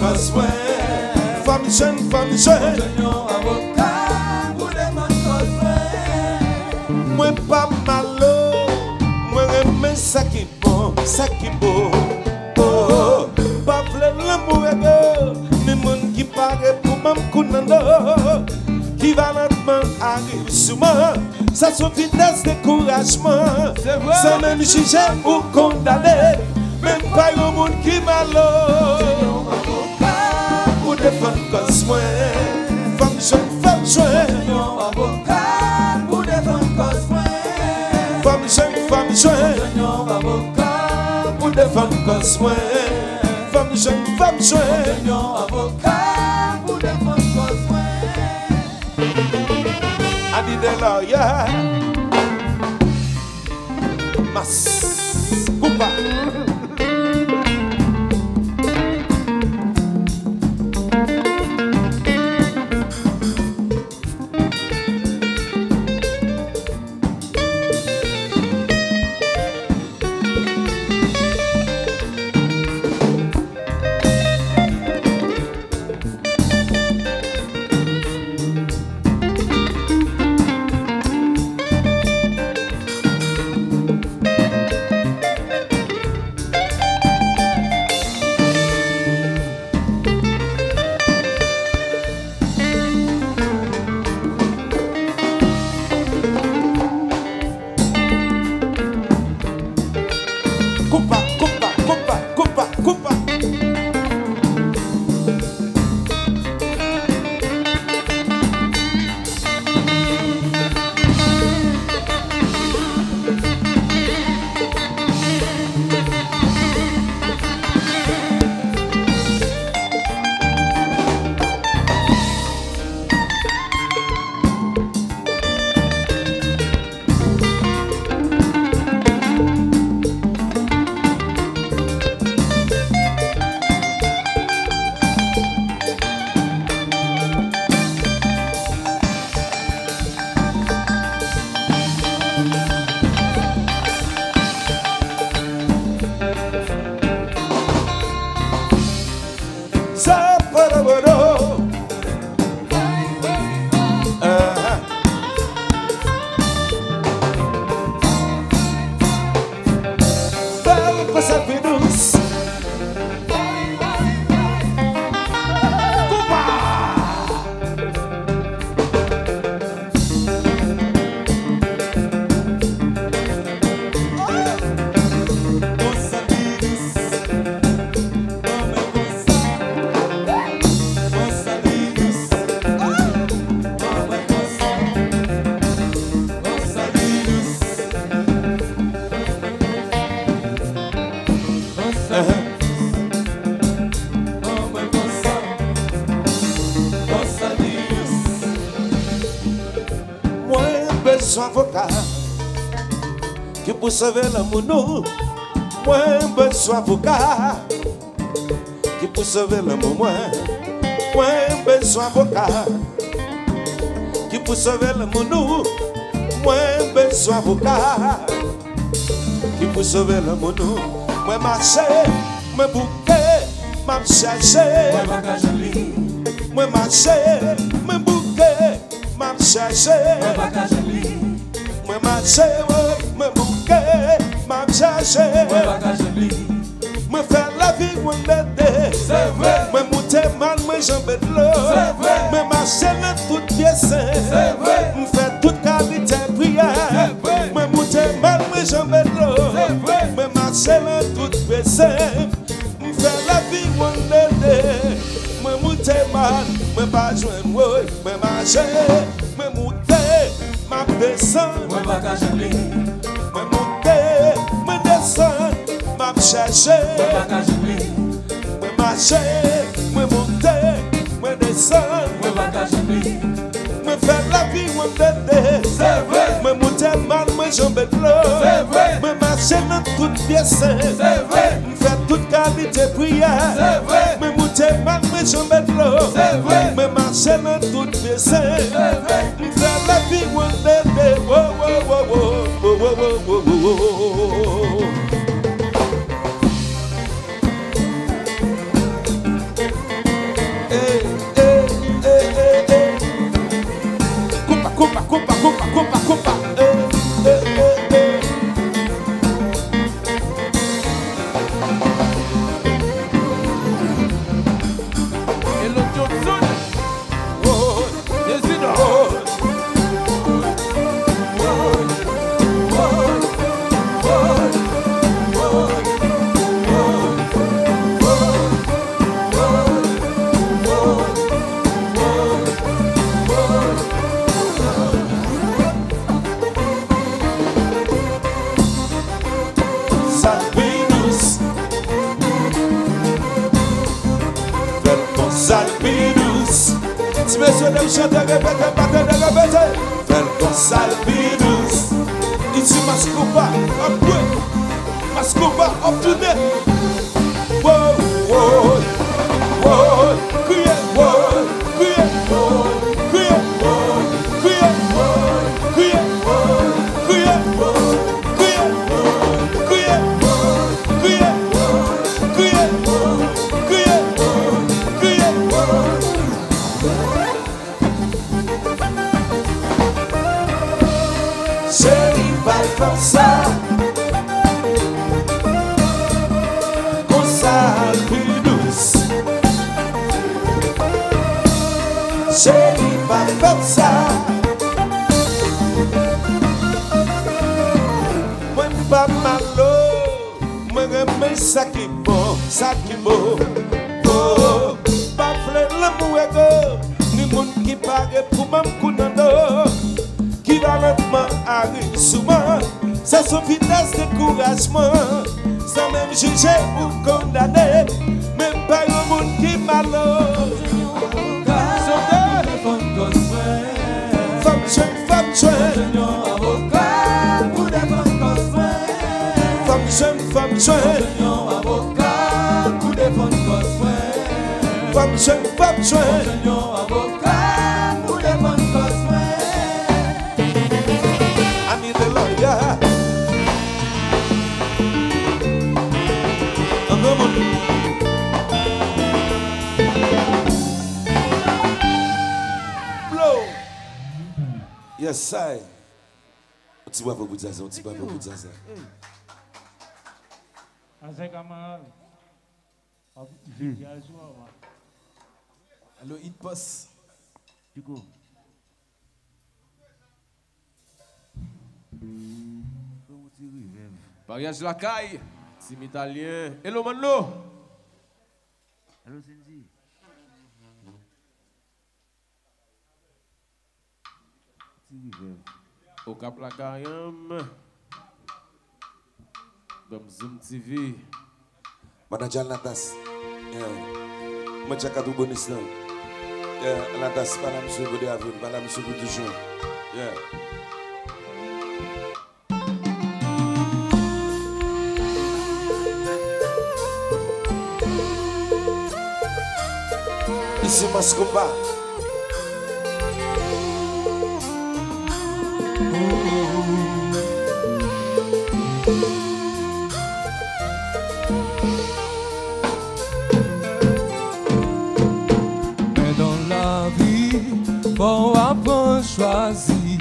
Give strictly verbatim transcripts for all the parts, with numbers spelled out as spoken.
kòz mwen. Fò m jwenn, fò m jwenn. Jwenn yon avoka pou defann kòz mwen. Mwen pa malo, mwen renmen sa ki bon, sa ki bo. Oh, pa vle lanmou ego, ni moun ki pare pou ban m kout nan do. Ki valantman ariv sou mwen, sa se yon vitès dekourajman. Se vre. San menm jije ou kondane, men m pa yon moun ki malo. Pou defann kòz mwen. Fò m jwenn, fò m jwenn. Yon avoka pou defann kòz mwen. Fò m jwenn, fò m jwenn. Yon avoka pou defann kòz mwen. Fò m jwenn, fò m jwenn. Yon avoka pou defann kòz mwen. I need a lawyer. Mas. Koupa. Koupa, koupa, koupa, koupa, koupa. Sa pa nan mano. Aha. Fè l pase pi dous. Koupa. Mwen bezwen avoka ki pou sove lanmou nou. Mwen bezwen avoka ki pou sove lanmou mwen. Mwen bezwen avoka ki pou sove lanmou nou. Mwen bezwen avoka ki pou sove lanmou nou. Mwen mache, mwen bouke, m ap chache. Mwen pa ka jwenn li. Mwen mache, mwen bouke, m ap chache. Mwen pa ka jwenn li. Mwen mache, woy, mwen bouke, m ap chache. Mwen pa ka jwenn li. Mwen fè lavi one day day. Se vre. Mwen moute mal, mwen janbe dlo. Se vre. Mwen mache nan tout pye sen. Se vre. M fè tout kalite priyè. Se vre. Mwen moute mal, mwen janbe dlo. Se vre. Mwen mache nan tout pye sen. M fè lavi one day day. Mwen moute mal, mwen pa jwenn woy. Mwen mache, mwen moute, m ap desann. Mwen pa ka jwenn li. Mwen moute, mwen desann, m ap chache. Mwen pa ka jwenn li. Mwen mache, mwen moute, mwen desann. Mwen pa ka jwenn li. Mwen fè lavi one day day. Se vre. Mwen moute mal, mwen janbe dlo. Se vre. Mwen mache nan tout pye sen. Se vre. M fè tout kalite priyè. Se vre. Mwen moute mal, mwen janbe dlo. Se vre. Mwen mache nan tout pye sen. Se vre. M fè lavi one day day. Wo, wo, wo, wo. Wo, wo, wo, wo, wo, wo. Konpa, konpa, konpa, konpa, konpa. Eh, eh, eh, eh. Elon Johnson. Woy, Dezidò. Sa l pi dous. Fè l konsa l pi dous. Ti mesye, lè m chante, repete, pa tande, repete. Fè l konsa l pi dous. Isi Mass Konpa ap jwe. Mass Konpa ap tounen. Woy, woy, woy, kriye, woy, kriye, woy, kriye, woy, kriye, woy, kriye, woy, kriye, woy, kriye, woy, kriye, woy, kriye, woy, kriye, woy, kriye, woy, kriye, woy. Cheri, pa l konsa. Konsa l pi dous. Cheri, pa l konsa. Mwen pa malo. Mwen renmen sa ki bon, sa ki bon. Oh, pa vle lanmou ego, ni moun ki pare pou ban m kou nan do. Ki va lantman, ari sou mwen, sa se yon vitès dekourajman. San menm jije ou kondane, men m pa yon moun ki malo. Chante! Fò m jwenn, fò m jwenn. Fò m jwenn, fò m jwenn. Fò m jwenn, fò m jwenn. I need a lawyer. An granmoun. Blow. Yes, I. Yon ti bravo pou Zaza, yon ti bravo pou Zaza. Azèk Amaral. Ap jwe djaz ou avan. Alo, It Boss. Chico. Fè yon ti revèv. Maryaj lakay, Tim Italyen. Hello, Manlo. Hello, Cindy. Ti revèv. Okap Lakayanm. Banm Zoom T V. Manadjè Alnatas. Yeah. Mwen tchak a tou bonis lan. Yeah, Alnatas, pale a misye pou de avril, pale a misye pou douz jen. Yeah. Isi Mass Konpa. Men nan lavi, fò w aprann chwazi.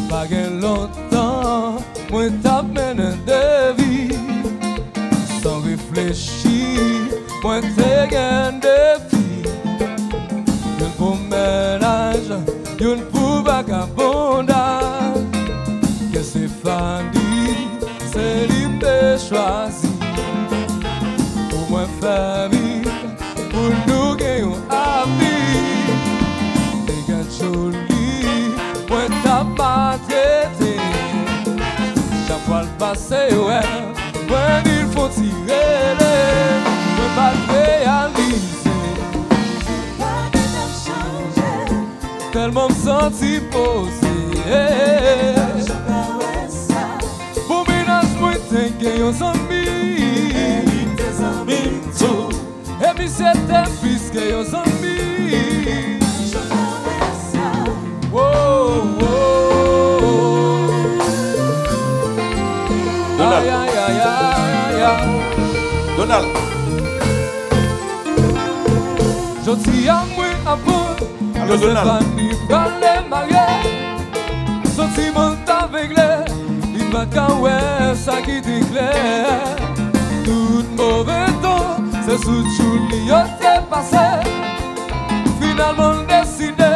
Pa gen lontan, mwen t ap mennen de vi. San reflechi, mwen te gen de fi. Youn pou mennaj, youn pou vagabondaj. Ke se Fani, se li m te chwazi. Pou mwen fè vi, pou nou gen yon avni. Te gen Joli, mwen t ap maltrete. Chak fwa l pase, wè, mwen di l fon ti rele. Mwen pa t reyalize. Tèlman m santi poze. Pou mennaj mwen te gen yon zanmi. E misye te plis ke yon zanmi. Wo, wo. Donald. Ay, ay, ay, ay, ay, ay. Donald. Jodi a mwen aprann. Alo, Donald. Mezanmi, prale marye. Ka wè sa ki te klè. Tout move tan, se sou tchoul li yo te pase. Finalman, l deside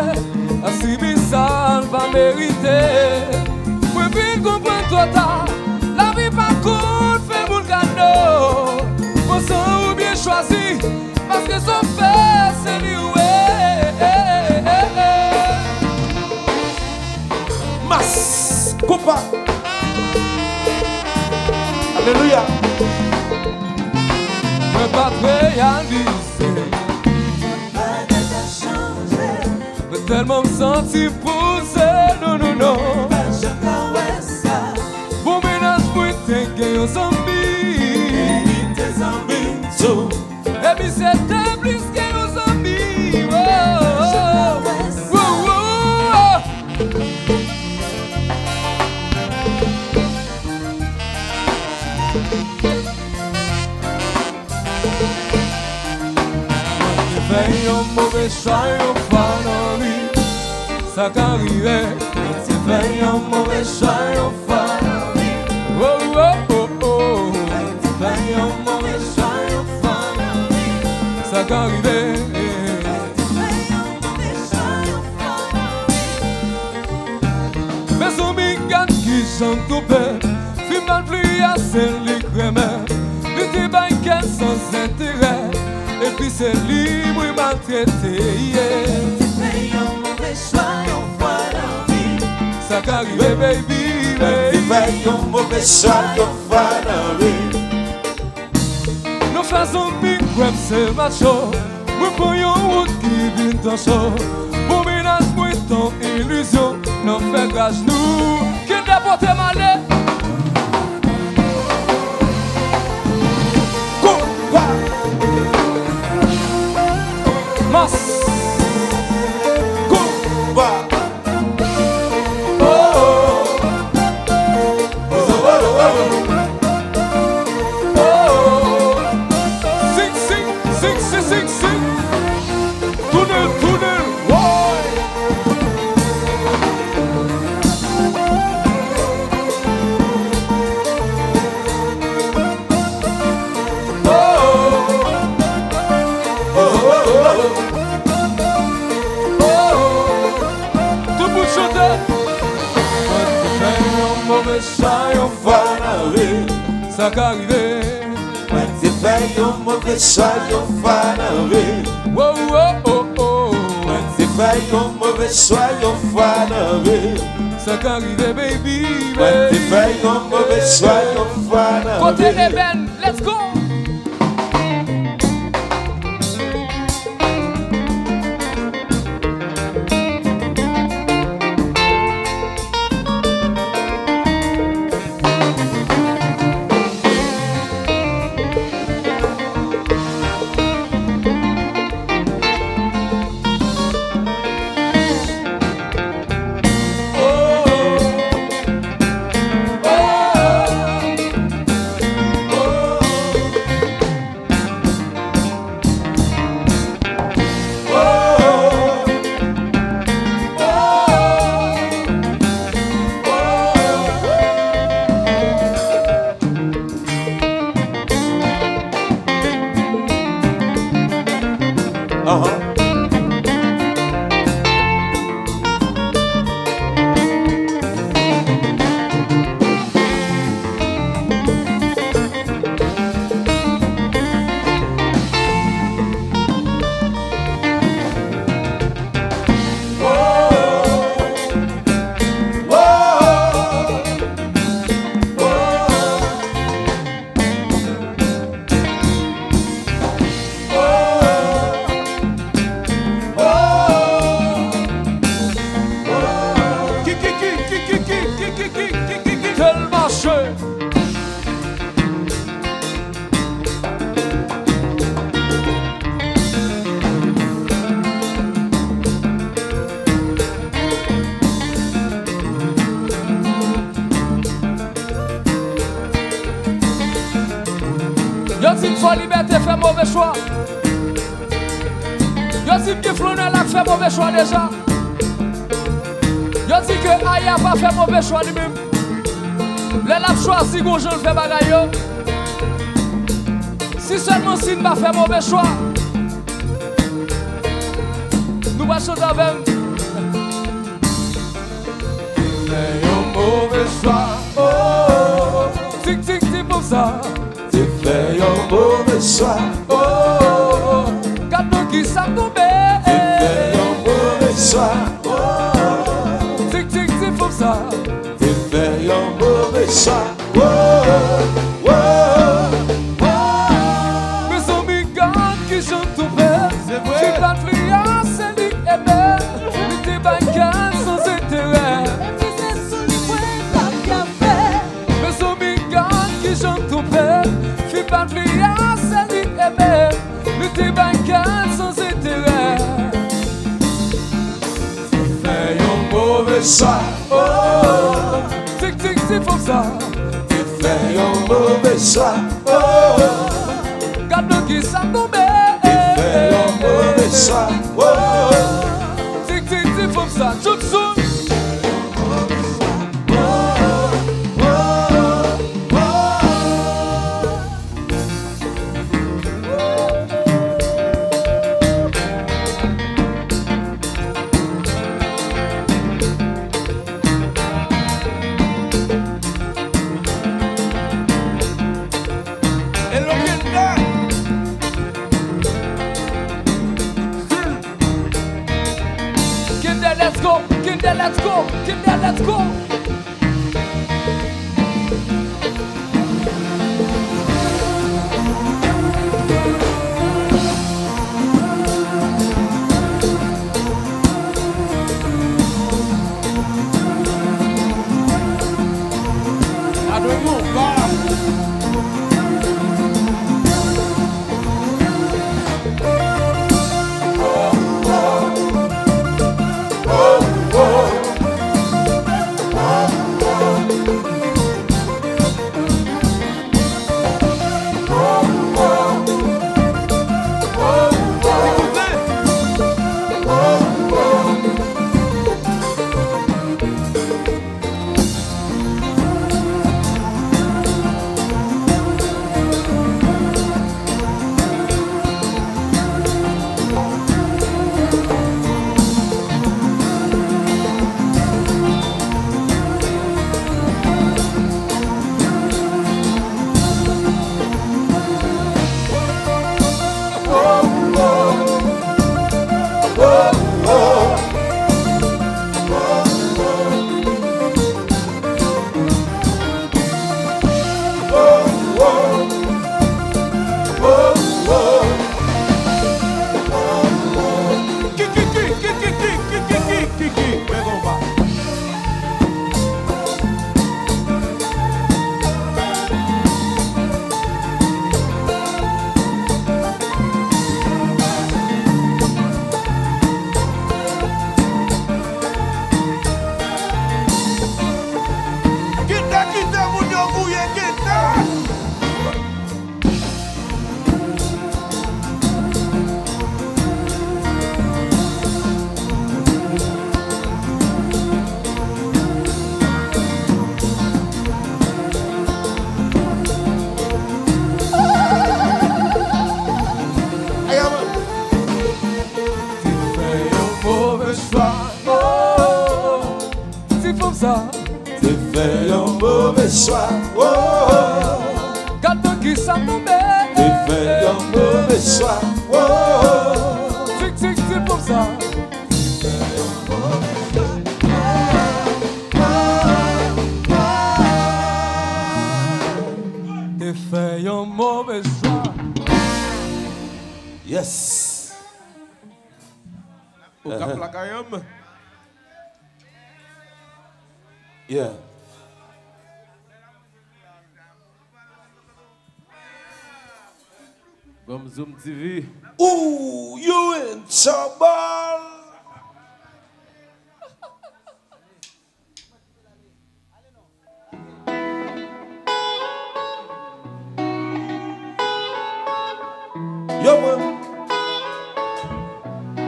a sibi sa l pa merite. Mwen vin konprann twò ta, lavi pa konn fè moun kado. Mwen san ou byen chwazi, paske sa w fè, se li w ye. Mas, konpa. Alelouya. Mwen pa t reyalize. Bagay ta chanje. Mwen tèlman m santi m poze, non, non, non. Pa janm ka wè sa. Bon, mennaj mwen te gen yon zanmi. Li te zanmi m tou. Epi se te plis ke yon zanmi. Oh, oh, oh, oh. Mwen te fè yon move chwa yon fwa nan vi. Sa ka rive. Mwen te fè yon move chwa yon fwa nan vi. Oh, oh, oh, oh. Mwen te fè yon move chwa yon fwa nan vi. Sa ka rive. Mezanmi, gad kijan m twonpe. Fim nan pli a, se li k renmen. Li te bay kè l san enterè. Epi se li mwen maltrete, yeah. Mwen te fè yon move chwa yon fwa nan vi. Sa ka rive, baby, baby. Mwen te fè yon move chwa yon fwa nan vi. Nou fè zanmi kwè m se macho. Mwen pran yon wout ki vin tan cho. Bon, mennaj mwen t on ilizyon. Nan fè graj nou. Kidnapè pote m ale. Konpa. Mas. Konpa. Sing, sing, sing, sing, sing, sing. Tounen, tounen, woy. Tout moun chante. Mwen te fè yon move chwa yon fwa nan vi. Sa ka rive. Mwen te fè yon move chwa yon fwa nan vi. Wo, wo, oh, oh. Mwen te fè yon move chwa yon fwa nan vi. Sa ka rive, baby, baby. Mwen te fè yon move chwa yon fwa nan vi. Kote Eben? Let's go! Tèl mache. Yo di m Fò Libète fè move chwa. Yo di m gen flannè la k fè move chwa deja. Yo di ke Aya pa fè move chwa li menm. Lè l ap chwazi, gon jan l fè bagay yo. Si sèlman si n pa fè move chwa, nou pral chante avè m. Te fè yon move chwa, oh. Tik, tik, ti fanm sa. Te fè yon move chwa, oh. Gad nan kisa m tonbe. Te fè yon move chwa, oh. Tik, tik, ti fanm sa. Te fè yon move chwa, oh, oh, oh. Mezanmi, gad kijan m tonbe. Se vre. Fi pa t vle a, se li k ede. Li te bay kè l san enterè. Epi se sou li mwen t ap gape. Mezanmi, gad kijan m tonbe. Fi pa t vle a, se li k ede. Li te bay kè l san enterè. Te fè yon move chwa, oh. Tik, tik, ti fanm sa. Te fè yon move chwa, oh. Gad nan kisa m tonbe. Te fè yon move chwa, oh. Tik, tik, ti fanm sa. Jouk sou. Hello, Kendall. Kendall, let's go. Kendall, let's go. Kendall, let's go. Kite, kite moun yo gouye, kite! Te fè yon move chwa, oh. Ti fanm sa. Te fè yon move chwa, oh. Gad nan kisa m tonbe. Te fè yon move chwa, oh. Tik, tik, ti fanm sa. Te fè yon move chwa. Yes. Okap Lakayanm. Yeah. Banm Zoom T V. Ooh, you in trouble. Yo, man.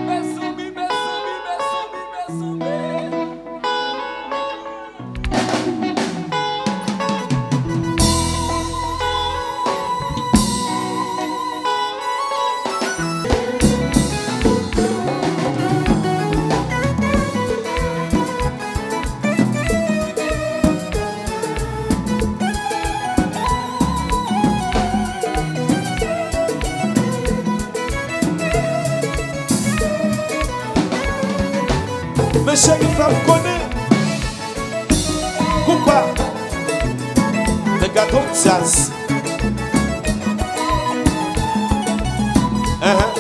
Mezanmi, mezanmi, mezanmi, mezanmi. Cheri, fè m konnen. Koupa. Nèg la twò djaz. Ahan.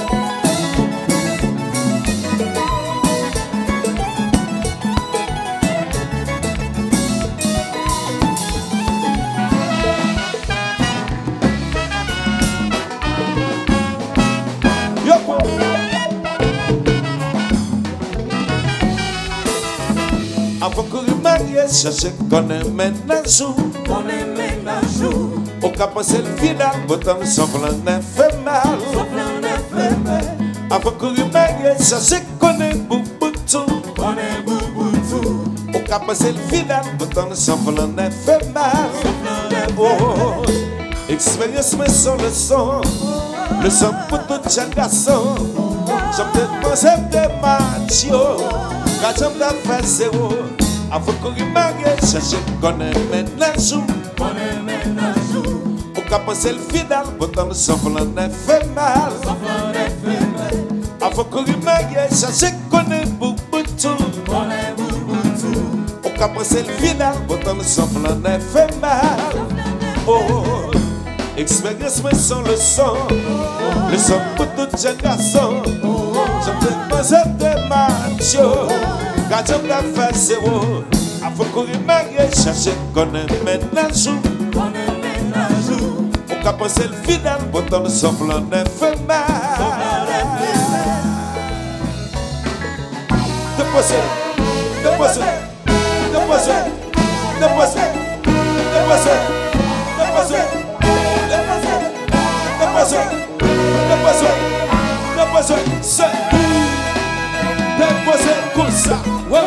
Yo pran. Avan kouri marye, chache konnen mennaj ou. Konnen mennaj ou. Ou ka panse l fidèl, poutan l sanflan, l fè mal. Sanflan, l fè mal. Avan kouri marye, chache konnen boubout ou. Konnen boubout ou. Ou ka panse l fidèl, poutan l sanflan, l fè mal. Sanflan, l fè mal. Oh, oh, oh. Eksperyans mwen se yon leson. Leson pou tout jèn gason. Jan m te panse m te match yo. Gad jan m t ap fè zewo. Avan kouri marye, chache konnen mennaj ou. Konnen mennaj ou. Ou ka panse l fidèl, poutan l sanflan, l fè mal. Sanflan, l fè mal. Avan kouri marye, chache konnen boubout ou. Konnen boubout ou. Ou ka panse l fidèl, poutan l sanflan, l fè mal. Oh, oh, oh. Eksperyans mwen se yon leson. Leson pou tout jèn gason. Jan m te panse m te match yo. Gad jan m t ap fè zewo. Avan kouri marye, chache konnen mennaj ou. Konnen mennaj ou. Ou ka panse l fidèl, poutan l sanflan, l fè mal. Depoze, depoze, depoze, depoze, depoze, depoze, depoze, depoze, depoze, se depoze konsa. Wi.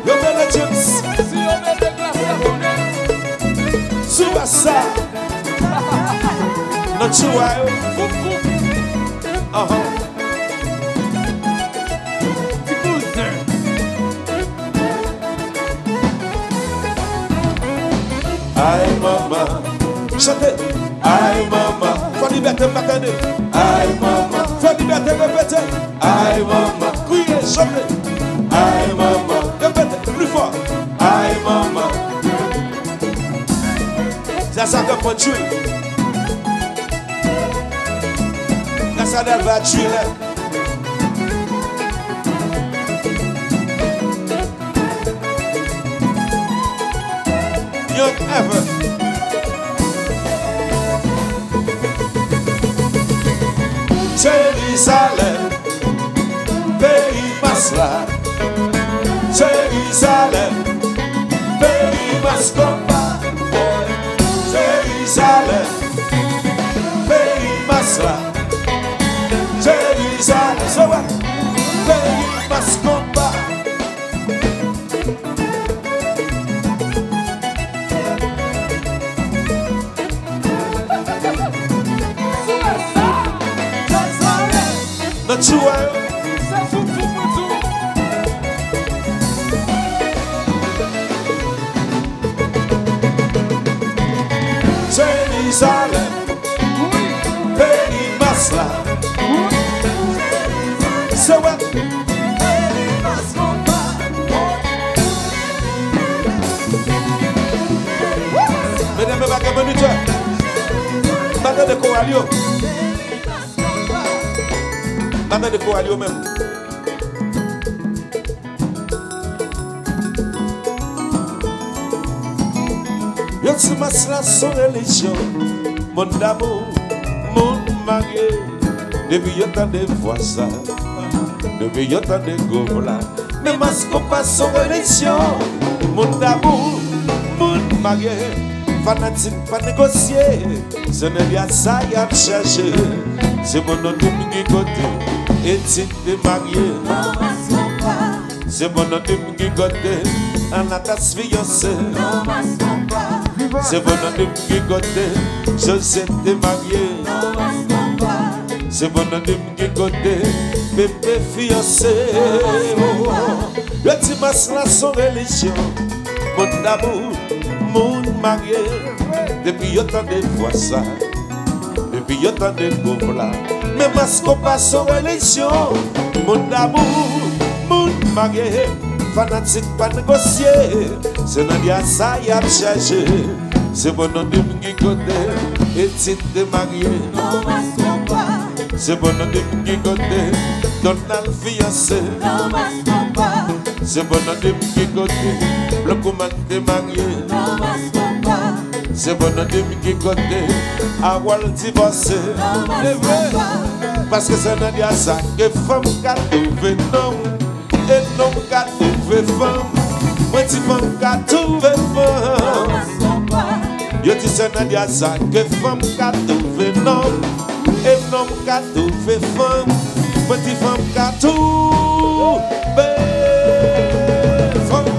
Yo mele James. Si yo mete glas la konnen. Sou bas sa. Nan tchou a yo. Ahan. Ti bouzen. Ay manman. Chante. Ay manman. Fò libète m pa tande. Ay manman. Fò libète repete. Ay manman. Kriye, chante. Ay manman. Repete pli fò. Ay manman. Sa sa k ap pran tchou. Sa sa dal va tchou la. Young ever. Jerizalèm, peyi mas la. Jerizalèm, peyi mas konpa. Jerizalèm, peyi mas la. Jerizalèm, se vre, peyi mas konpa. Nan tchou a yo. Jerizalèm. Peyi mas la. Se wè. Medam e pa gen monitè. M pa tande koral yo. M pa tande koral yo menm. Yo di mas la se yon relijyon, moun damou, moun marye. Depi yo tande vwa sa, depi yo tande gwouv la. Men mas konpa se yon relijyon, moun damou, moun marye. Fanatik pa negosye, se nan lya sa y ap chache. Se bon nou tout ki kote, e ti te marye. Se bon nou tout ki kote, Anatas fiyanse. Se bon nou tout ki kote, Jose te marye. Se bon nou tout ki kote, Pepe fiyanse. Yo di mas la se yon relijyon, moun damou, moun marye. Depi yo tande vwa sa, depi yo tande gwouv la. Men mas konpa se yon relijyon, moun damou, moun marye. Fanatik pa negosye, se Nadia sa y ap chache. Se bon non dim ki kote, Etit te marye. Se bon non dim ki kote, Donald fiyanse. Se bon non dim ki kote, Blan Kouman te marye. Se bon non dim ki kote, Harold divòse. Se vre. Paske se Nadia sa ke fanm ka twouve nonm. E nonm ka twouve fanm. Mwen di fanm ka twouve fanm. Yo di se Nadia sa ke fanm ka twouve nonm. E nonm ka twouve fanm. Mwen di fanm ka twouve fanm.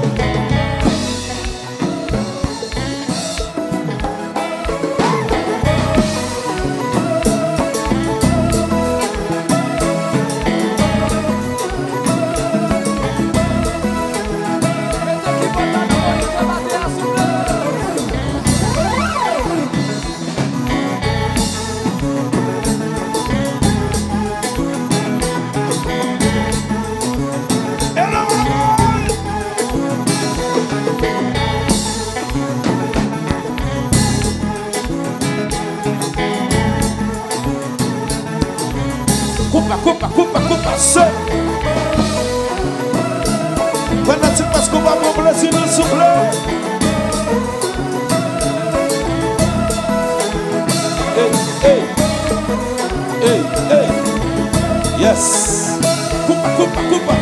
Koupa, koupa, koupa, koupa, se. Fanatik Mass Koupa, pran plezi nou, souple. Ey, ey. Ey, ey. Yes. Koupa, koupa, koupa.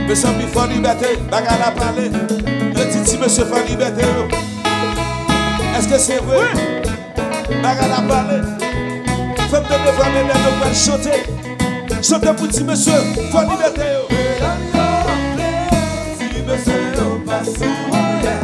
Mezanmi, fò libète, bagay la pale. Yo di ti mesye fò libète yo. Èske se vre? Bagay la pale. Fè m tande vwa medam yo pral chante. Chante pou ti mesye, fò libète yo. Medam yo ap plenyen, ti mesye yo pa sou anyen.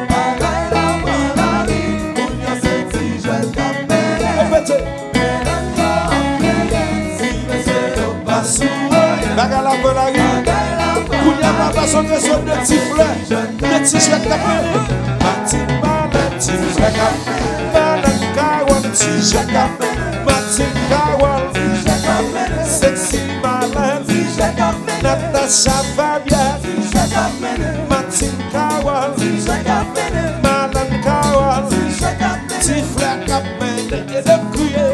Bagay la pran lari, kounye a se ti jwèt k ap mennen. Repete. Medam yo ap plenyen, ti mesye yo pa sou anyen. Bagay la pran lari. Bagay la pran lari. Kounye a papa son rezon de ti flè. De ti jwèt k ap mennen. Matin Malèn, ti jwèt k ap mennen. Malèn Kawòl, ti jwèt k ap mennen. Matin Kawòl, ti jwèt k ap mennen. Sexy Malèn, ti jwèt k ap mennen. Natacha Fabienne, ti jwèt k ap mennen. Matin Kawòl, ti jwèt k ap mennen. Malèn Kawòl, ti jwèt k ap mennen. Ti flè k ap mennen e de kriye.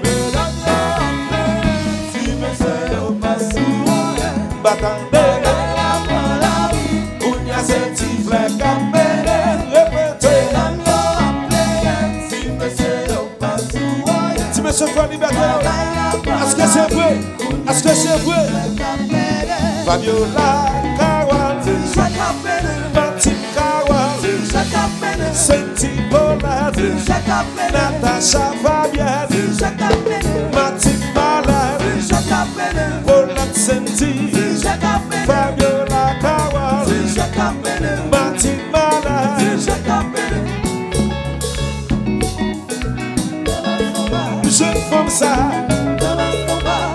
Medam yo ap mennen, ti mesye yo pa sou anyen. Batay. Bagay la pran lari, kounye a se ti flè k ap mennen. Repete. Medam yo ap plenyen, ti mesye yo pa sou anyen. Ti mesye fò libète yo. Èske se vre? Èske se vre? Fabiola Kawòl, Martine Kawòl, Sainty Paulette, Natacha Fabienne, Martine Malèn, Paulette Sainty, Fabiola Kawòl, Martine Malèn. M jwenn fanm sa,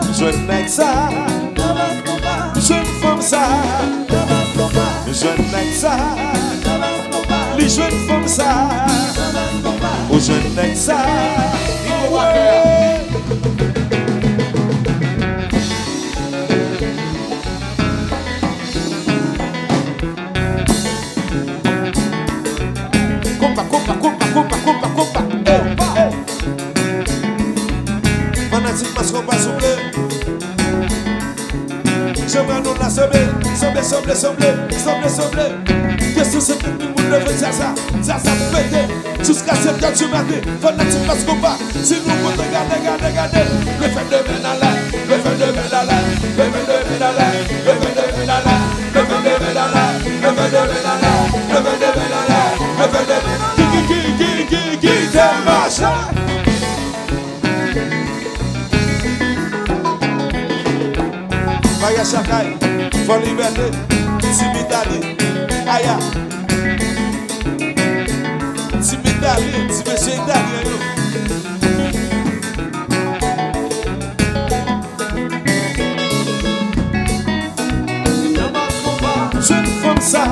m jwenn nèg sa, m jwenn fanm sa, m jwenn nèg sa, li jwenn fanm sa, ou jwenn nèg sa. Konpa, konpa, konpa, konpa, konpa, konpa. Ey, ey. Fanatik Mass Konpa, souple. Janm nou la sanble, sanble, sanble, sanble, sanble, sanble. Kesyon se konbyen moun leve djaz la, djaz la pou pete. Jiska sèt è di maten, fanatik Mass Konpa. Si nou kontan gade, gade, gade. Leve de men anlè, leve de men anlè, leve de men anlè, leve de men anlè, leve de men anlè. Chakay, Fò Libète, Team Itali, Aya, Team Itali, ti mesye italyen yo. Jèn fanm sa,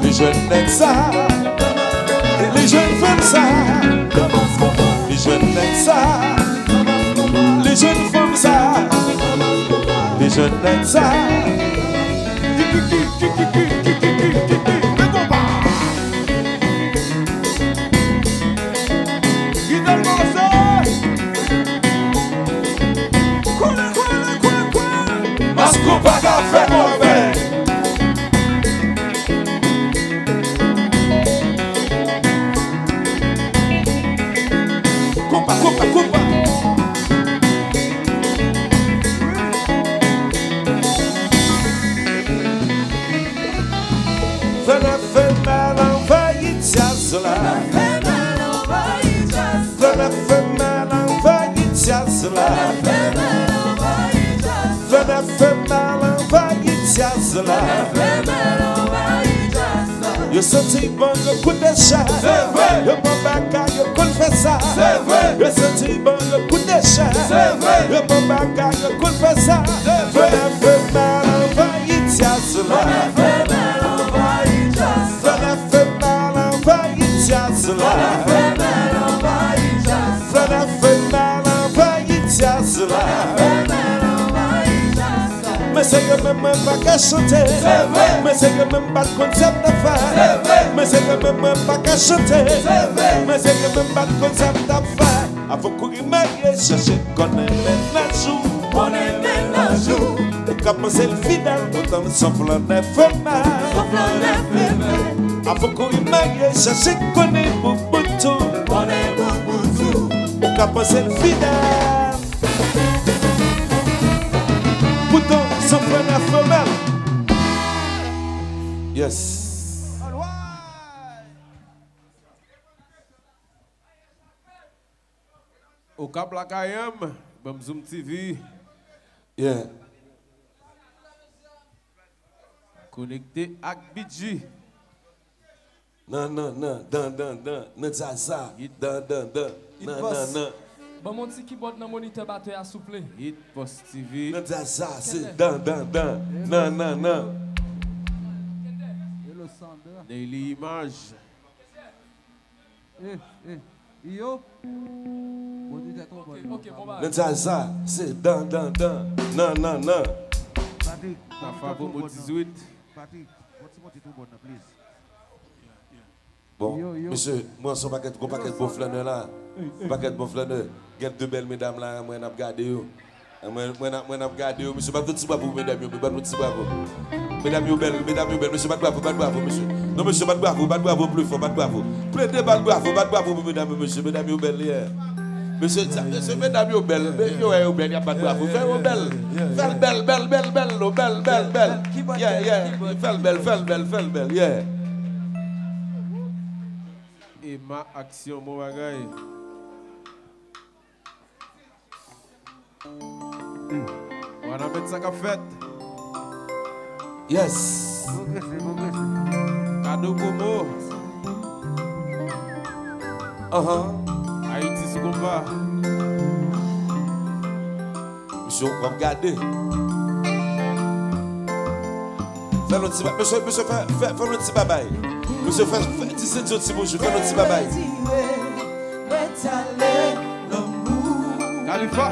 li jwenn nèg sa, li jwenn fanm sa, li jwenn nèg sa, li jwenn fanm sa, li jwenn nèg sa. Mass Konpa ka fè move. Konpa, konpa, konpa. Flannè femèl anvayi djaz la. Flannè femèl anvayi djaz la. Flannè femèl anvayi djaz la. Yo santi bon, yo koute chè. Se vre. Yo bon bagay, yo konn fè sa. Se vre. Yo santi bon, yo koute chè. Se vre. Yo bon bagay, yo konn fè sa. Se vre. Flannè femèl anvayi djaz la. Flannè femèl anvayi djaz la. Flannè femèl anvayi djaz la. Flannè femèl anvayi djaz la. Mesye yo menm mwen pa ka chante. Se vre. Mesye yo menm pa t konn sa m t ap fè. Se vre. Mesye yo menm mwen pa ka chante. Se vre. Mesye yo menm pa t konn sa m t ap fè. Avan kouri marye, chache konnen mennaj ou. Konnen mennaj ou. Ou ka panse l fidèl, poutan l se yon flannè femèl. Se yon flannè femèl. Avan kouri marye, chache konnen boubout ou. Konnen boubout ou. Ou ka panse l fidèl. Poutan, se yon flannè femèl. Yes. Okap lakay an m, ban m Zoom T V. Yeah. Konekte ak B G. Nan, nan, nan, dan, dan, dan, nan djaz sa. Dan, dan, dan, nan, nan, nan. Ban m yon ti kibòd nan monitè batè a, souple. Hit Post T V. Nan djaz sa, se dan, dan, dan, nan, nan, nan. Hello, Sandra. Daily Image. Eh, eh, yo. Monitè twò bon, non, pa bon. Nan djaz sa, se dan, dan, dan, nan, nan, nan. Patrick, Tafa Bobo dizwit. Patrick, yon ti monte twò bon nan, please. Bon, mesye, mwen se yon pakèt, gon pakèt bon flannè la. Pakèt bon flannè. Gen de bèl medam la, mwen ap gade yo. Mwen, mwen ap, mwen ap gade yo, mesye, bat yon ti bravo pou medam yo, bat yon ti bravo. Medam yo bèl, medam yo bèl, mesye, bat bravo, bat bravo, mesye. Non, mesye, bat bravo, bat bravo pli fò, bat bravo. Plede bat bravo, bat bravo pou medam yo, mesye, medam yo bèl, yeah. Mesye, sa, mesye, medam yo bèl, men yo wè yo bèl, y ap bat bravo. Fè yo bèl. Fè l bèl, bèl, bèl, bèl, non, bèl, bèl, bèl. Yeah, yeah. Fè l bèl, fè l bèl, fè l bèl, yeah. Ema Aksyon, bon bagay. Wana mèt sa k ap fèt. Yes. Kado Komo. Ahan. Ayiti sou konpa. Mesye, w ap gade. Fè nou ti ba-, mesye, mesye, fè, fè, fè nou ti babay. Mesye, fè, fè, di Sentyon ti bonjou, fè nou ti babay. Khalifa.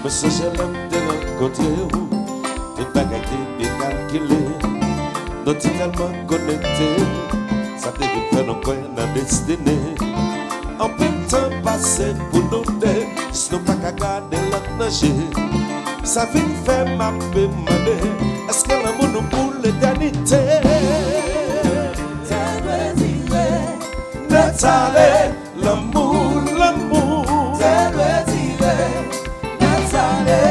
Mwen sonje lè m te rankontre w, tout bagay te byen kalkile. Nou te tèlman konekte, sa te vin fè nou kwè nan destine. Anpil tan pase pou nou de, jis nou pa ka gade lòt nan je. Sa vin fè m ape mande, èske lanmou nou pou letènite? Te dwe dire, nèt ale, lanmou, lanmou. Te dwe dire, nèt ale.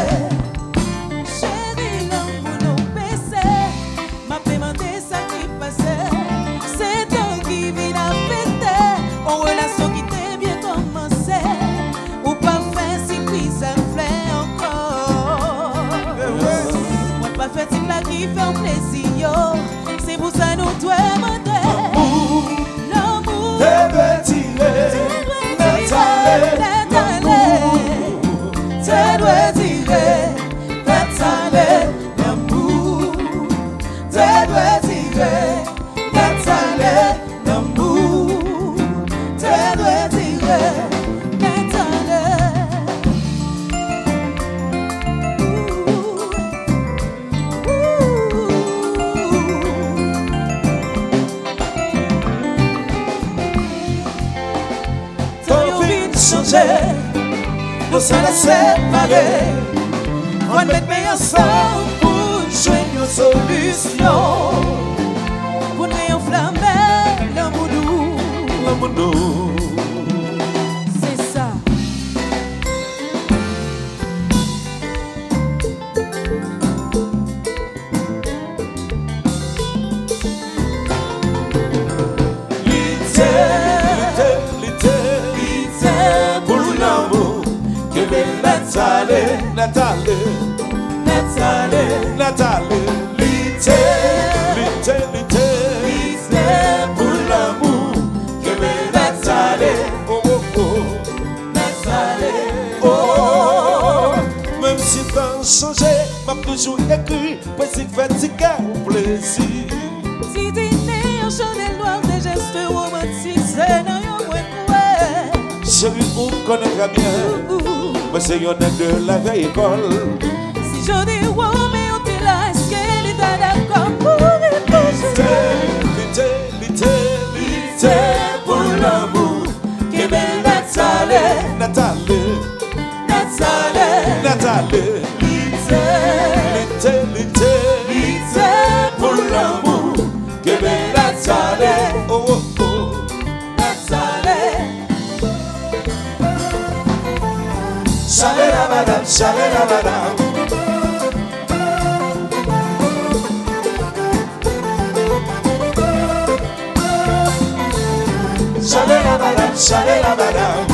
Nou sa la separe. Fò n met men ansanm pou n jwenn yon solisyon. Pou n gen yon flanmen lanmou nou. Lanmou nou. Se sa. Lite, lite, lite, lite pou lanmou. Kenbe Natale, Natale, Natale, Natale. Lite, lite, lite, lite pou lanmou. Kenbe Natale, oh, oh, oh. Natale, oh. Menm si tan chanje, m ap toujou ekri. Pwezi k fè ti kè w plezi. Ti dine, yon chandèl nwa, de jès womantik, se nan yo mwen kwè. Cheri, ou konnen trè byen, mwen se yon nèg de la vèy ekòl. Si jodi Womeo te la, èske li ta dakò mouri pou Jezi? Lite, lite, lite, lite pou lanmou. Kenbe Natale, Natale, Natale, Natale. Lite, lite, lite, lite pou lanmou. Kenbe Natale, oh, oh, oh. Natale. Chale la madam, chale la madam. Chale la madam, chale la madam.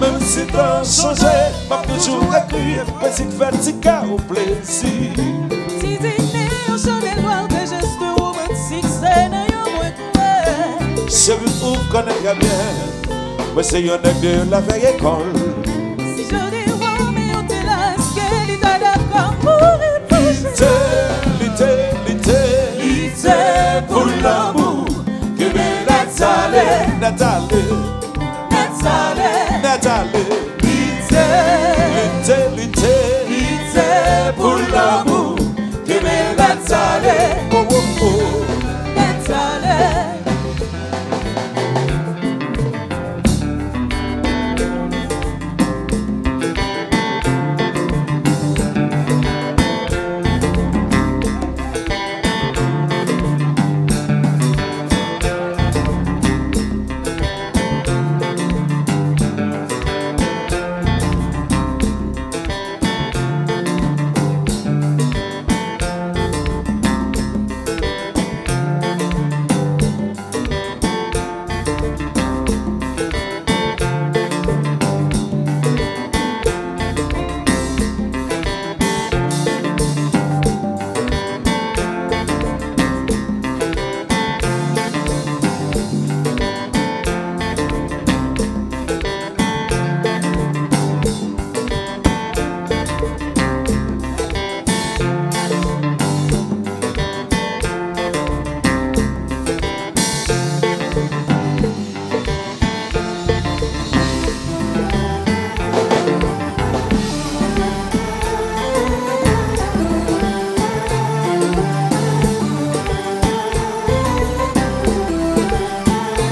Menm si tan chanje, m ap toujou ekri, pwezi k fè ti kè w plezi. Ti dine, yon chandèl nwa, de jès womantik, se nan yo mwen kwè. Cheri, ou konnen trè byen, mwen se yon nèg de la vèy ekòl. Si jodi Womeo te la, èske li ta dakò mouri pou Jezi? Lite, lite, lite pou lanmou. Kenbe Natale, Natale, Natale, Natale. Lite, lite, lite, lite pou lanmou. Kenbe Natale, oh, oh, oh. Natale.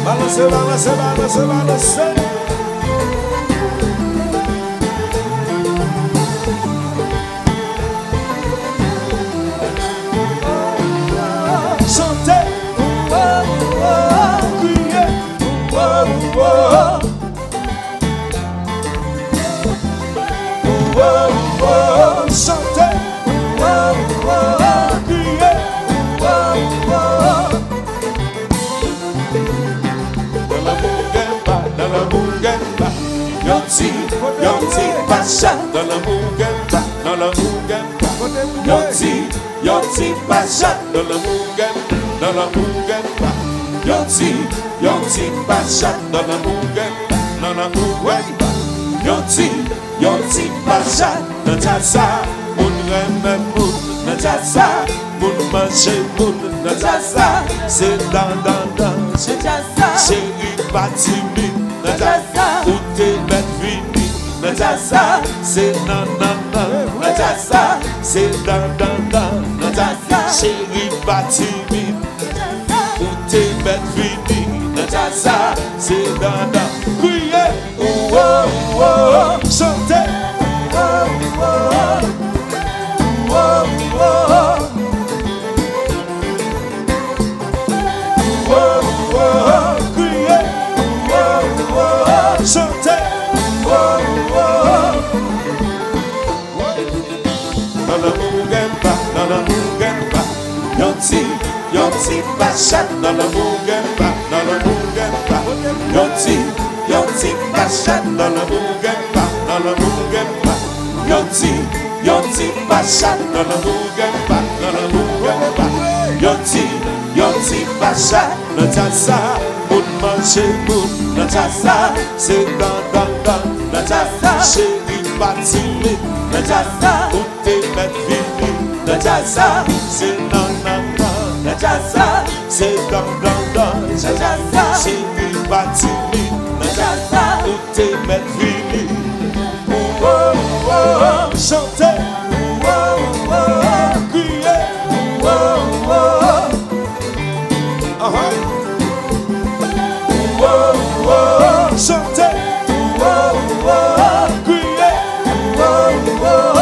Balanse, balanse, balanse, balanse. Chante, kriye. Chante, kriye. Nan lanmou gen pa, nan lanmou gen pa. Yon ti, yon ti pachat. Nan lanmou gen pa, nan lanmou gen pa. Yon ti, yon ti pachat. Nan lanmou gen, nan lanmou gen pa. Yon ti, yon ti pachat. Nan lanmou gen pa, nan lanmou gen pa. Yon ti, yon ti pachat nan djaz sa. Moun renmen moun nan djaz sa. Moun manje moun nan djaz sa. Se dan, dan, dan. Se djaz sa. Cheri pa timid nan djaz sa. Ou te mèt vini nan djaz sa. Se nan, nan, nan nan djaz sa. Se dan, dan, dan nan djaz sa. Cheri pa timid. Ou te mèt vini nan djaz sa. Se dan, dan. Kriye. Ou, o, ou, o, o. Chante. Ou, o, ou, o, o. Ou, o, ou, o, o. Ou, o, ou, o, o. Kriye. Ou, o, ou, o, o. Chante. Ou, o, ou, o, o. Nan lanmou gen pa, nan lanmou gen pa. Yon ti, yon ti pachat, nan lanmou gen pa, nan lanmou gen pa. Yon ti, yon ti pachat, nan lanmou gen pa, nan lanmou gen pa. Yon ti, yon ti pachat, nan lanmou gen pa, nan lanmou gen pa. Yon ti, yon ti pachat. Nan djaz sa, moun manje moun. Nan djaz sa, se dan, dan, dan. Nan djaz sa, cheri pa timid. Nan djaz sa, ou te mèt vini. Nan djaz sa, se nan, nan, nan. Nan djaz sa, se dan, dan, dan. Nan djaz sa, cheri pa timid. Nan djaz sa, ou te mèt vini. Ou, o, ou, o, o. Chante. Ou, o, ou, o, o. Kriye. Ou, o, ou, o, o. Ahan. Ou, o, ou, o, o. Chante. Ou, o, ou, o, o. Kriye. Ou, o, ou, o,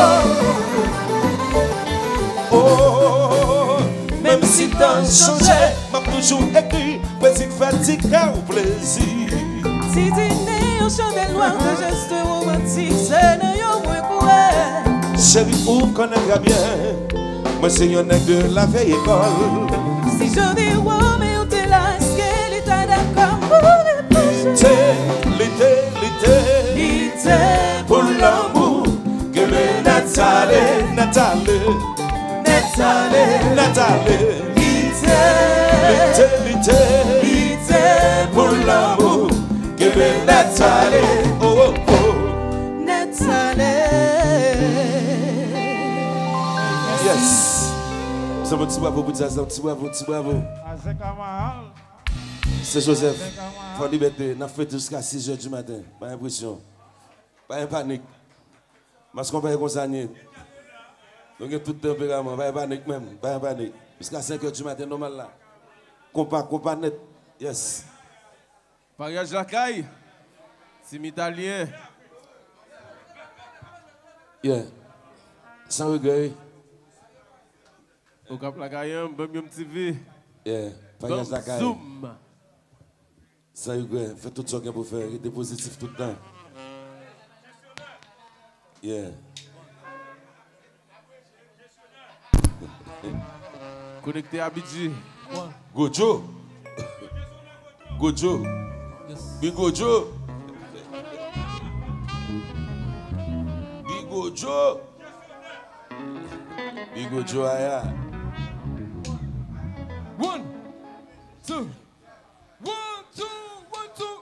o. Oh, menm si tan chanje, m ap toujou ekri pwezi k fè ti kè w plezi. Si tini yon chandèl nwè, de jès womantik, se nan yo mwen kwè. Cheri, ou konnen trè byen, mwen se yon nèg de la vèy ekòl. Si jan de Romeo te la, èske li ta dakò pou li pase? Li te, li te, li te, li te pou lanmou. Kenbe nèt ale, nèt ale. Nèt ale, nèt ale. Lite, lite, lite, lite pou lanmou. Kenbe nèt ale, oh, oh, oh. Nèt ale. Yes. Sa bon, ti bravo pou djaz la, ti bravo, ti bravo. Azèk Amaral. Se Joseph, Fort Liberté, n ap fete jiska sis è di maten. Pa gen presyon. Pa gen panik. Mascon pa gen konsa nye. Nou gen tout tanperaman, pa gen panik menm, pa gen panik. Jiska senk è di maten nòmal la. Konpa, konpa nèt. Yes. Paryaj lakay. Team Italyen. Yeah. San regrè, wi. Okap lakay an, Banm Yon Ti Vi. Yeah. Paryaj lakay. Zoom. San regrè, fè tout sa w gen pou fè, rete pozitif tout tan. Yeah. Konekte a Bidji. Gojo. Gojo. Yes. Big Gojo. Big Gojo. Big Gojo aya. One, two. One, two, one, two.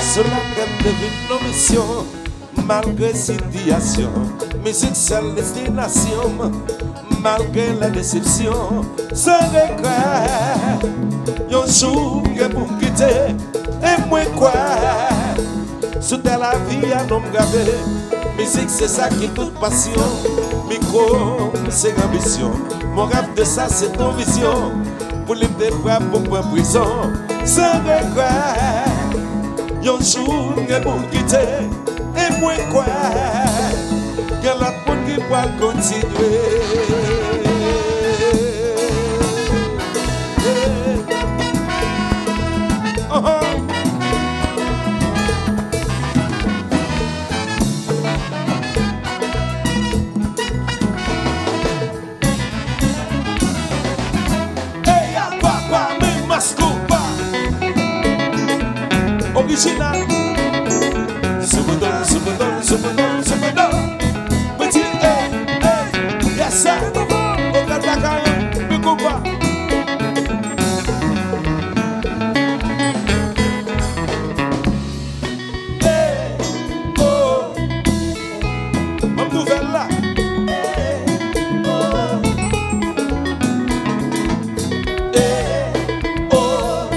Sou la tèt de vin non misyon. Malgre sitiyasyon, mizik sèl destinasyon m. Malgre lè desepsyon, san regrè. Yon jou m gen pou m kite, e mwen kwè. Sou tè lavi a non m grave, mizik se sa ki tout pasyon. Mikwo m se anbisyon, mon rèv de sa se ton vizyon. Pou li m te prè pou pran prizon, san regrè. Yon jou m gen pou kite, e mwen kwè gen lòt moun ki pral kontinye. Oh, oh. Eya papa, men mas konpa. Orijinal. Souboudoum, souboudoum, souboudoum, souboudoum. Mwen di, ey, ey, yes sir. Ogan Dakaran, mi konpa. Ey, oh. Ban m nouvèl la. Ey, oh.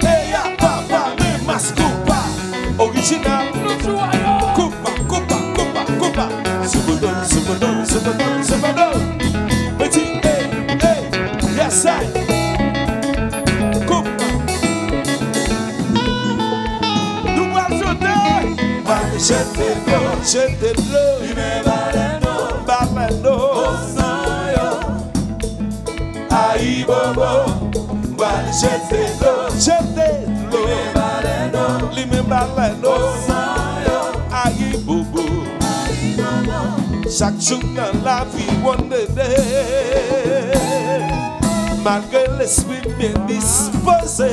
Eya papa, men mas konpa. Orijinal. Konpa, konpa, konpa, konpa. Souboudoum, souboudoum, souboudoum, souboudoum. Mwen di, ey, ey, yes I. Konpa. Nou pral chante. Pral jete dlo, jete dlo. Limen balèn o. Balèn o. Osann yo. Ayibobo. Pral jete dlo, jete dlo. Limen balèn o. Limen balèn o. Osann yo. Ayibobo. Ayibobo. Chak jou nan lavi, one day. Malgre lespri m byen dispoze,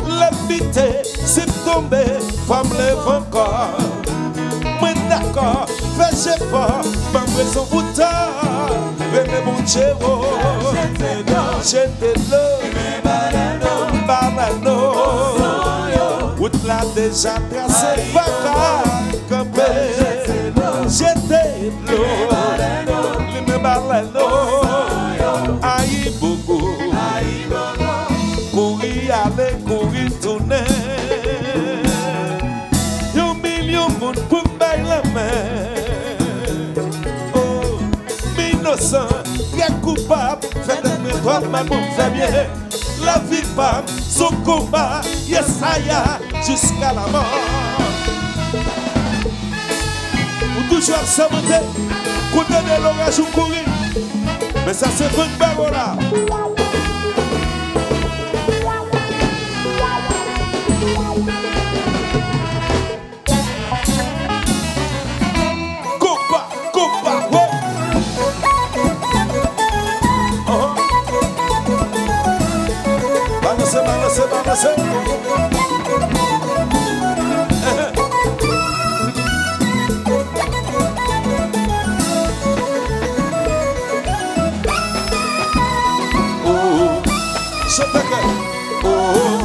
lè m bite, si m tonbe, fò m leve ankò. Mwen dakò, fè jefò, ban m rezon pou tan. Renmen Bondye, o. Jete dlo, jete dlo, balèn o. Wout la deja trase, pa ka kanpe. Jete dlo, limen balèn o. Ayibobo. Kouri ale, kouri tounen. Yon milyon moun pou m bay lanmen. Oh, m inosan, trè koupab. Fè tèt mwen dwat, mal pou m fè byen. Lavi pa m se yon konba, Yesaya, jiska lamò. Ou toujou ap sèmante, kote de loraj ou kouri. Men sa se van k ba w la. Konpa, konpa, wo. Ahan. Balanse, balanse, balanse. Ehe. Oh, oh. Chante kè. Oh, oh.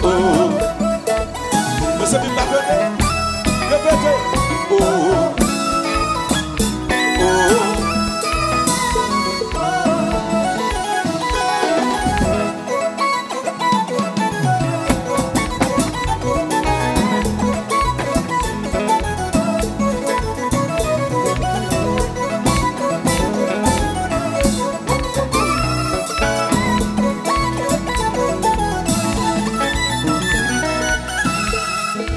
Oh, oh. Mwen se vin la tande. Repete. Oh, oh. Oh, oh.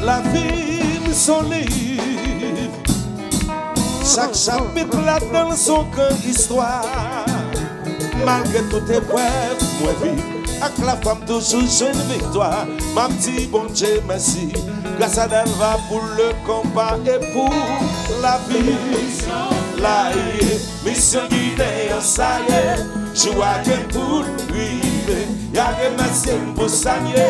Lavi m se yon liv. Chak chapit ladan l se yon gran istwa. Malgre tout eprèv mwen viv, ak lafwa m toujou jwenn viktwa. M ap di Bondye mèsi, gras a Delva pou le konpa e pou lavi. Misyon la ye, misyon Ginen an sa ye. Jou a gen pou l rive, y a remèsye m pou sa m ye.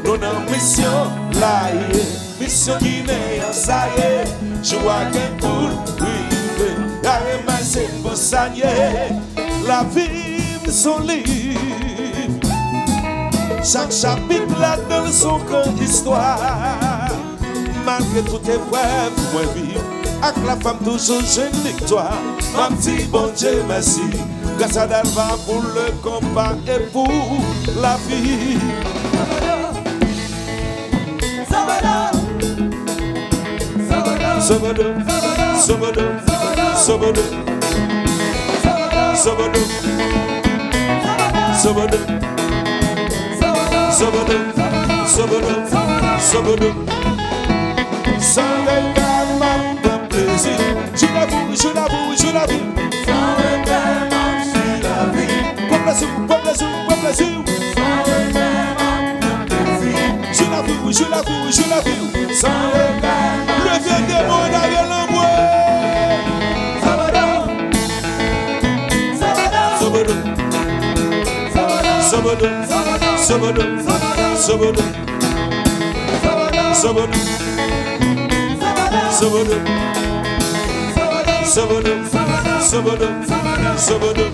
Nou nan misyon la ye. Misyon Ginen an sa ye, jou a gen pou l rive. Y a remèsye m pou sa n ye. Lavi m se yon liv. Chak chapit ladan l se yon gran istwa. Malgre tout eprèv mwen viv, ak lafwa m toujou jwenn viktwa. M ap di Bondye mèsi, gras a Delva pou le konpa e pou lavi. Sobodo, sobodo, sobodo, sobodo, sobodo, sobodo, sobodo, sobodo. San rega m ap pran plezi. Jou lavi, jou lavi, jou lavi. San rega m ap jwi lavi. Pran plezi, pran plezi, pran plezi. San rega m ap pran plezi. Jou lavi, jou lavi, jou lavi. San rega m ap leve demon dèyè lanmò. Sobodo, sobodo, sobodo. Sobodo, sobodo, sobodo, sobodo, sobodo, sobodo, sobodo, sobodo, sobodo.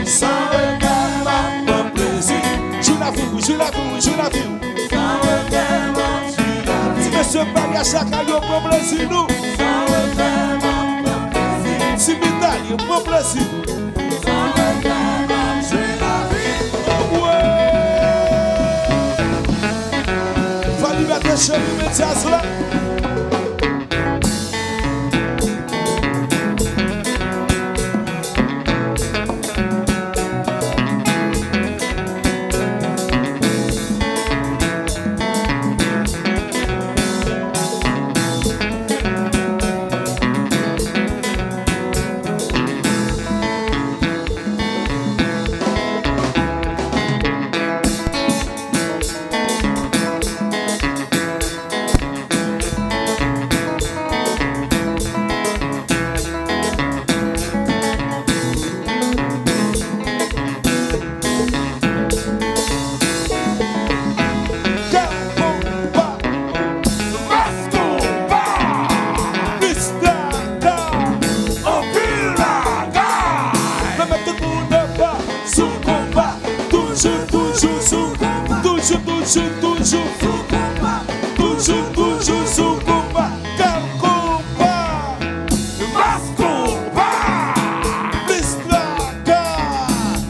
San regrè m ap pran plezi. Jou lavi w, jou lavi w, jou lavi w. San regrè m ap jwi lavi. Ti mesye Paryas lakay yo pran plezi nou. San regrè m ap pran plezi. Ti Mitalye pran plezi. San regrè m ap jwi lavi. Wi! Fò libète cheri, men djaz la. Kè konpa, mas konpa, Mister K, anpil bagay. Nan men tout moun anba, sou konpa, toujou, toujou sou konpa, toujou, toujou, toujou sou konpa, toujou, toujou sou konpa. Kè konpa, mas konpa, plis traka,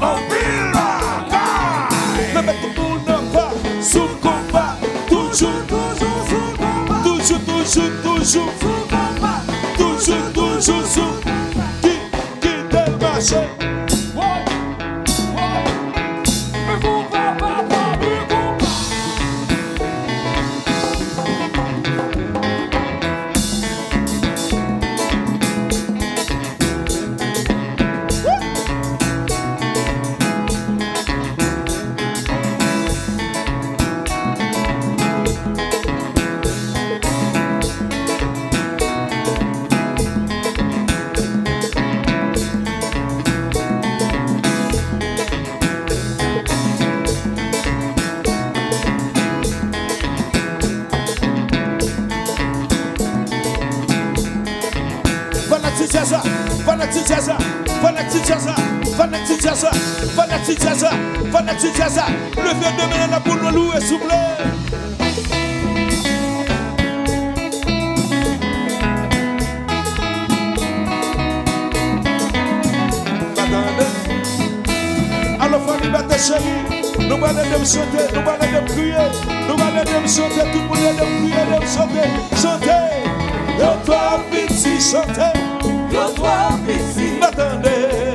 anpil bagay. Nan men tout moun anba, sou konpa, toujou, toujou sou konpa, toujou, toujou, toujou sou konpa, toujou, toujou sou konpa. Ki, kite l mache. Woy, woy, men konpa, papa, men konpa. Fanatik djaz la, fanatik djaz la, fanatik djaz la, fanatik djaz la, fanatik djaz la, fanatik djaz la. Leve de men la pou nou louwe, souple. Atande. Alò, fanmi Batè cheri, nou pral ede m chante, nou pral ede m kriye, nou pral ede m chante, tout moun ede m kriye, ede m chante, chante. Yo twò piti, chante. Yo twò piti. Atande.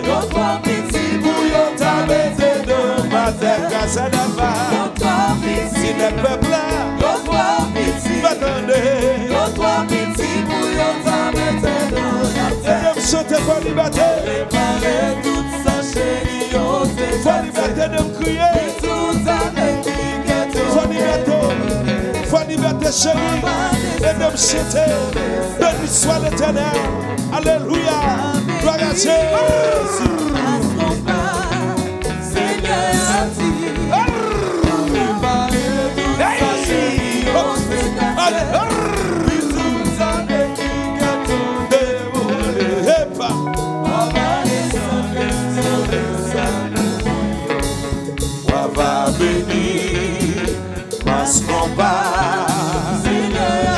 Yo twò piti pou yo ta mete dan m atè. Kasadava. Yo twò piti. Ti nèg pèp la. Yo twò piti. Atande. Yo twò piti pou yo ta mete dan m atè. Ede m chante, fanmi Batè. Repare tout sa cheri yo te fè. Fanmi Batè, ede m kriye. Tout sa ki kete. Fanmi Batè. Fanmi Batè cheri, ede m chante. Beni swa Letènèl. Alelouya. Glwa a Jezi. Senyè a di, prepare tout sa cheri yo te kase. Tout sa ki kete. Epa. Papa, desann, desann, desann. Wa va beni. Mas konpa.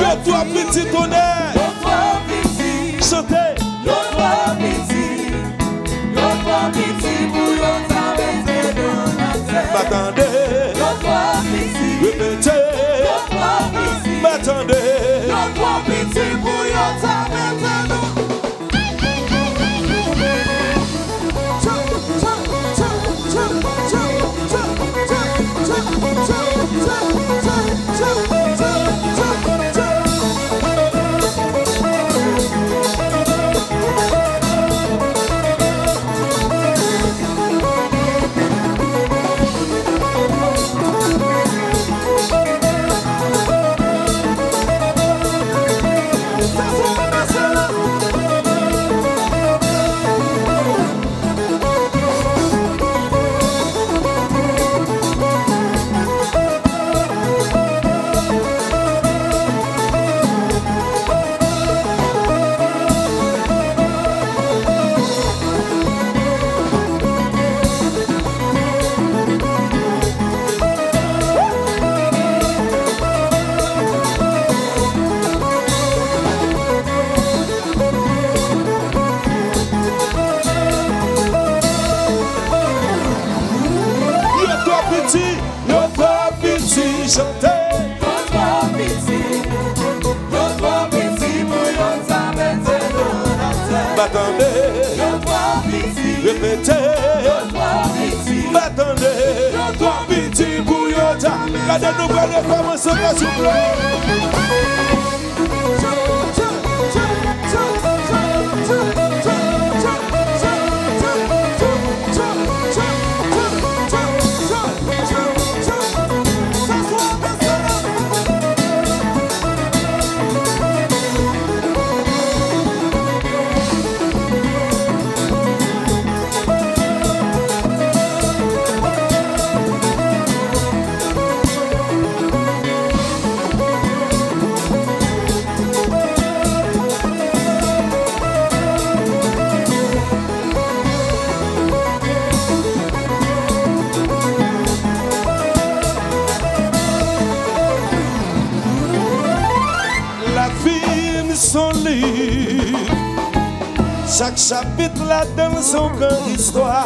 Yo twò piti, tonè. Yo twò piti. Chante. Yo twò piti. Yo twò piti pou yo ta mete dan m atè. Pa tande. Yo twò piti. Repete. Yo twò piti. Pa tande. Pa tande. Yo twò piti. Repete. Yo twò piti. Pa tande. Yo twò piti pou yo ta. Gade nou pral rekòmanse anba souple. Lavi m se yon liv. Chak chapit ladan l se yon gran istwa.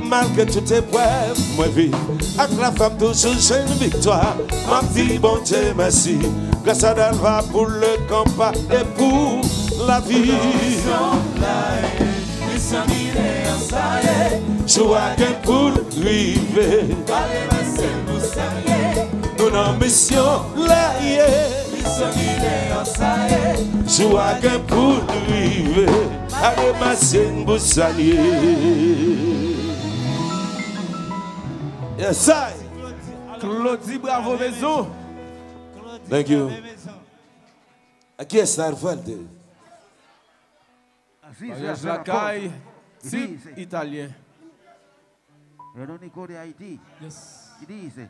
Malgre tout eprèv mwen viv, ak lafwa m toujou jwenn viktwa. M ap di Bondye mèsi, grâce à Dalva pour le compas et pour la vie. Misyon la ye, misyon ki deyò sa ye. Jou a gen pou l rive. Pa remase l pou sa l ye. Nou nan misyon la ye. Misyon ki deyò sa ye. Jou a gen pou l rive. Pa remase l pou sa l ye. Yes I. Claudy, bravo, mezon. Thank you. A kiyès sa, Alfred? Mariaj lakay, tip italyen. Veronico de Haiti. Yes. Ki di se?